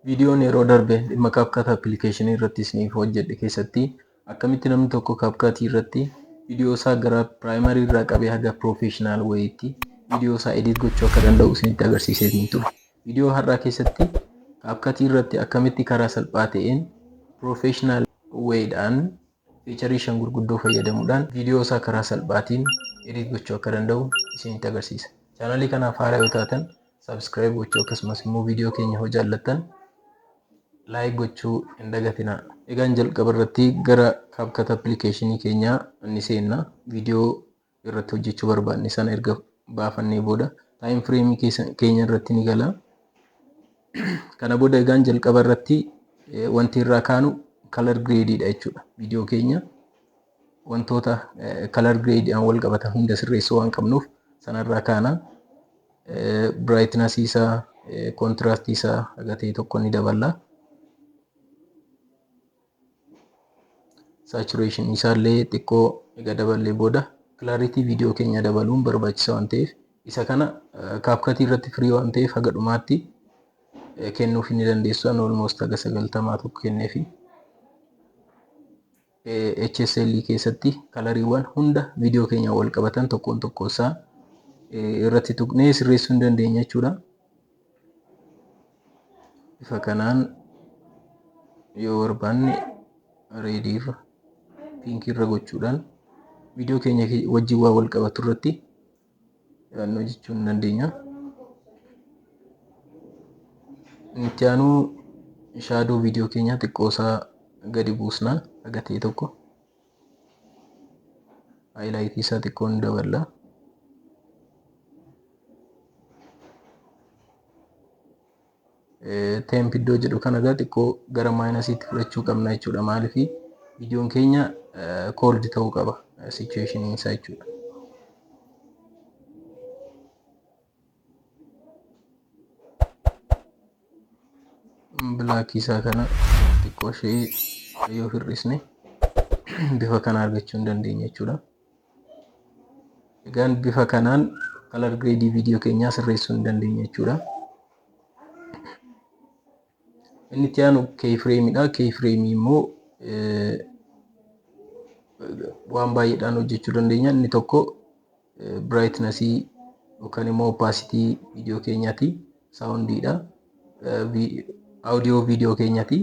Viidiyoon yeroo darbe dhimma CapCut application irratti isiniif hojjedhe keessatti akkamitti namni tokko CapCut irratti viidiyoo isaa gara primary irraa qabee haga professional wayiitti viidiyoo isaa edit gochuu akka danda'u isinitti agarsiiseetiin ture. Viidiyoo har'aa keessatti CapCut irratti akkamitti karaa salphaa ta'een professional wayiidhaan feature 5 gurguddoo fayyadamuudhaan viidiyoo isaa karaa salphaatiin edit gochuu akka danda'u isinitti agarsiisa. Chaanalii kanaaf haaraa yoo taatan subscribe gochuu akkasumas immoo viidiyoo keenya hoo jaallattan like gochuu hin dagatinaa. Egaan jalqaba irratti gara CapCut application keenyaa ni seenna. Viidiyoo irratti hojjechuu barbaanne sana erga baafannee booda time frame keenya irratti ni gala. Kana booda egaan jalqaba irratti wanti irraa kaanu color grade dha jechuudha. Viidiyoo keenya wantoota color grade wal qabatan hunda sirreessuu waan qabnuuf sanarraa kaana. Brightness isaa, contrast isaa haga ta'e tokko ni daballa. Saturation isaa illee xiqqoo egaa daballee booda clarity viidiyoo keenya dabaluun barbaachisaa waan ta'eef isa kana CapCut irratti free waan ta'eef haga dhumaatti kennuuf ni dandeessu. Ani almost haga 90 tokko kenneefi. HSL keessatti kalariiwwan hunda viidiyoo keenya wal qabatan tokkoon tokko isaa irratti tuqnee sirreessuu ni dandeenya jechuudha. Bifa kanaan yoo barbaanne reedii irra piinkii irra gochuudhaan viidiyoo keenya wajjin waan wal qabatu irratti yaadnoo jechuu ni dandeenya. Itti aanu shaadoo viidiyoo keenyaa xiqqoo isaa gadi buusna haga ta'e tokko. Haayilaayitii isaa xiqqoo ni daballa. Temp iddoo jedhu kana egaa xiqqoo gara maayinasiitti fudhachuu qabna jechuudha. Maaliif viidiyoon keenya cold ta'uu qaba situation isaa jechuudha. Black isaa kana xiqqoo ishee yoo hir'isne bifa kana argachuu hin dandeenya jechuudha. Egaan bifa kanaan color grade viidiyoo keenyaa sirreessuu hin dandeenya jechuudha. Inni itti aanu keyframe dha. Keyframe immoo waan baay'eedhaan hojjechuu dandeenya. Inni tokko brightness yookaan immoo opacity viidiyoo keenyaati. Soundiidha. Audio viidiyoo keenyaati.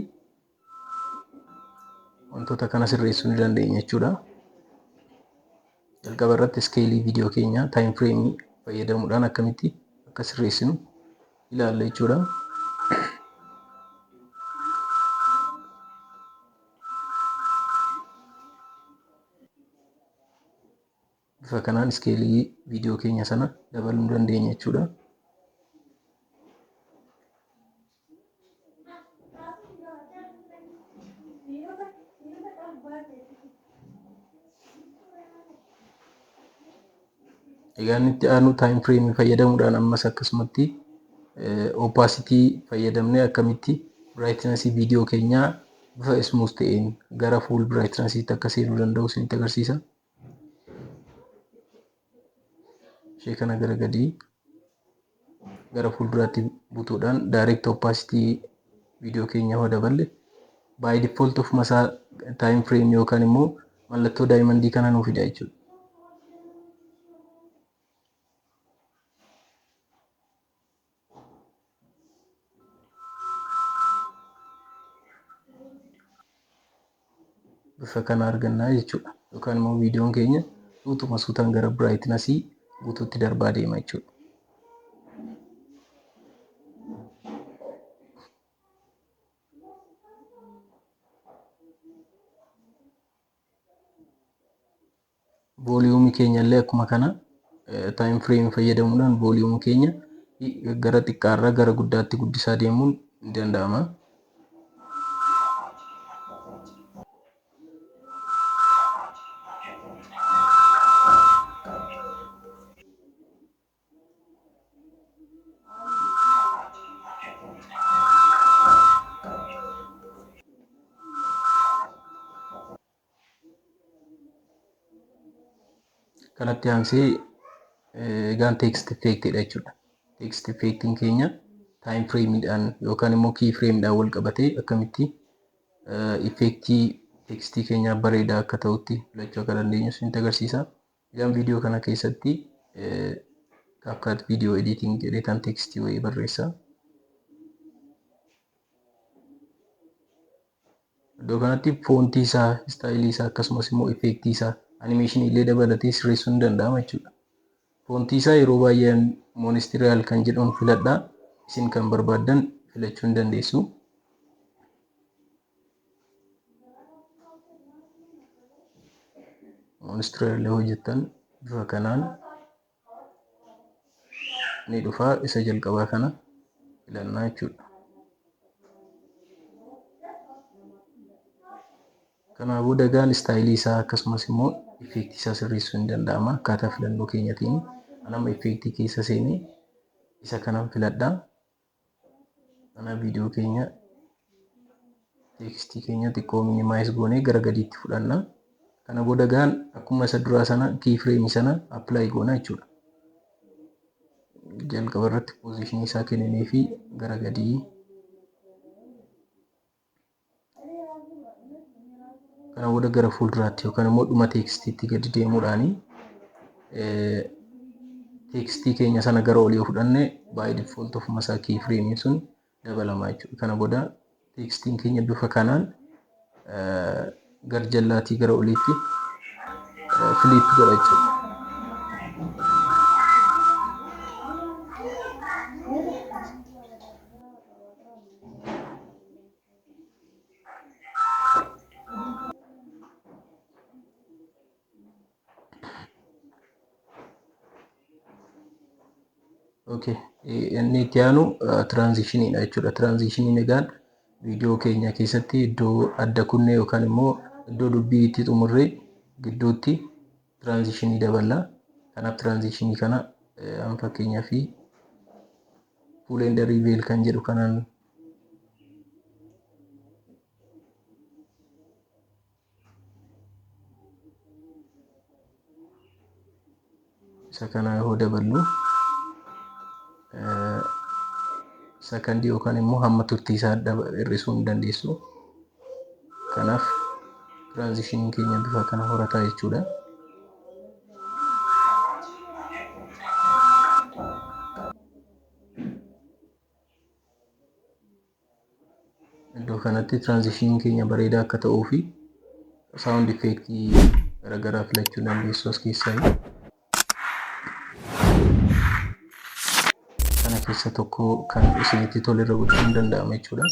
Wantoota kana sirreessuu ni dandeenya jechuudha. Jalqaba irratti iskeelii viidiyoo keenyaa time frame fayyadamuudhaan akkamitti akka sirreessinu ilaalla jechuudha. Bifa kanaan iskeelii viidiyoo keenya sana dabaluu ni dandeenya jechuudha. Egaa inni itti aanu time frame fayyadamuudhaan ammas akkasumatti opacity fayyadamnee akkamitti brightness viidiyoo keenyaa bifa smooth ta'een gara full brightness tti akka seenuu danda'u isinitti agarsiisa. Ishee kana gara gadii gara fuulduraatti butuudhaan direct opacity viidiyoo keenyaa yoo daballe by default ofuma isaa time frame yookaan immoo mallattoo daayimandii kana nuu fida jechuudha. Bifa kana argannaa jechuudha. Yookaan immoo viidiyoon keenya suutuma suutaan gara brightness guutuutti darbaa deema jechuudha. Vooliyuumii keenya illee akkuma kana time frame fayyadamuudhaan vooliyuumii keenya gara xiqqaarraa gara guddaatti guddisaa deemuun ni danda'ama. Kanatti aansee egaan text effect dha jechuudha. Text effectiin keenya Time frameiidhaan yookaan immoo key frameiidhaan wal qabatee akkamitti effectii textii keenyaa bareedaa akka ta'utti filachuu akka dandeenyu isinitti agarsiisa. Egaan viidiyoo kana keessatti CapCut video editing jedhee kan textii wayii barreessa. Iddoo kanatti fontii isaa, styleii isaa, akkasumas immoo effectii isaa, animationii illee dabalatee sirreessuun ni danda'ama jechuudha. Fontii isaa yeroo baay'ee Montserrat kan jedhuun filadha. Isin kan barbaaddan filachuu ni dandeessu. Montserrat illee hojjettan bifa kanaan ni dhufa, isa jalqabaa kana filannaa jechuudha. Kanaa booda egaan styleii isaa akkasumas immoo effectii isaa sirreessuun ni danda'ama akkaataa filannoo keenyatiin. Anama effectii keessa seenee isa kanan filadha. Kana viidiyoo keenya, textii keenya xiqqoo minimize goonee gara gadiitti fudhanna. Kana booda gaan akkuma isa duraa sana key frame sana apply goona jechuudha. Jalqaba irratti position isaa kenninee fi gara gadii. Kana booda gara fuulduraatti yookaan immoo dhuma textiitti gadi deemuudhaani textii keenya sana gara olii yoo fudhanne, by default ofuma isaa key frame sun dabalama jechuudha. Kana booda textiin keenya bifa kanaan gar jallaatii gara oliitti flip godha jechuudha. Okay. Inni itti aanu transitioniidha jechuudha. Transitioniin egaan viidiyoo keenya keessatti iddoo adda kunne yookaan immoo iddoo dubbii itti xumurree gidduutti transitionii daballa. Kanaaf transitionii kana an fakkeenyaa fi full and reveal kan jedhu kanaan isa kana yoo daballu, sakandii yookaan immoo hamma turtii isaa hir'isuu hin dandeessu. Kanaaf transitioniin keenya bifa kana horataa jechuudha. Iddoo kanatti transitioniin keenya bareedaa akka ta'uu fi sound effectii garaagaraa filachuu dandeessu as keessaa. Kana keessa tokko kan isinitti tole irra gochuun danda'ama jechuudha.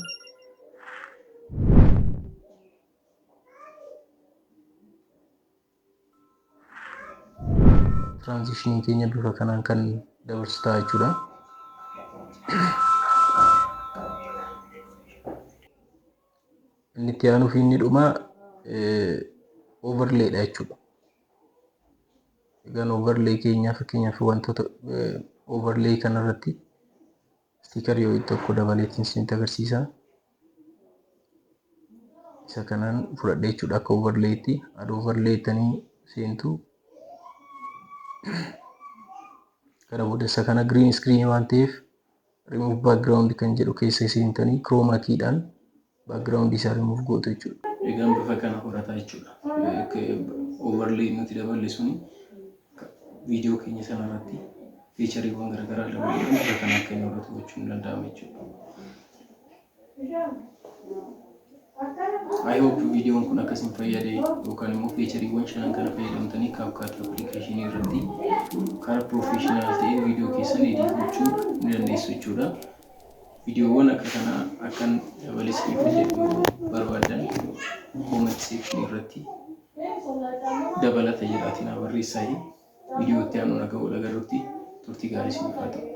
Transitioniin keenya bifa kanaan kan dabarsu ta'a jechuudha. Inni itti aanuu fi inni dhumaa overlayidha jechuudha. Egaan overlay keenya, fakkeenyaaf wantoota overlay kanarratti sticker yoo tokko dabaleetiin isinitti agarsiisa. Isa kanaan fudhadhee jechuudha akka overlaytti add overlay jettanii seentu. Kana booda isa kana green screen waan ta'eef remove background kan jedhu keessa seentanii chroma key'dhaan background isaa remove gootu jechuudha. Egaan bifa kana horataa jechuudha. Overlay nuti daballe suni viidiyoo keenya sana irratti featureiiwwan garaagaraa dabaluudhaan bifa kana akka inni horatu gochuun ni danda'ama jechuudha. I hope viidiyoon kun akkasiin fayyade yookaan immoo featureiiwwan shanan kana fayyadamtanii CapCut applicationii irratti karaa professional ta'een viidiyoo keessan edit gochuu ni dandeessu jechuudha. Viidiyoowwan akka kanaa akkan dabalee isiniif hojjedhu barbaaddan, comment section irratti dabalata jedhaatii naa barreessaa. Viidiyoo itti aanu nagaa wal agarrutti turtii gaarii isiniif haa ta'u.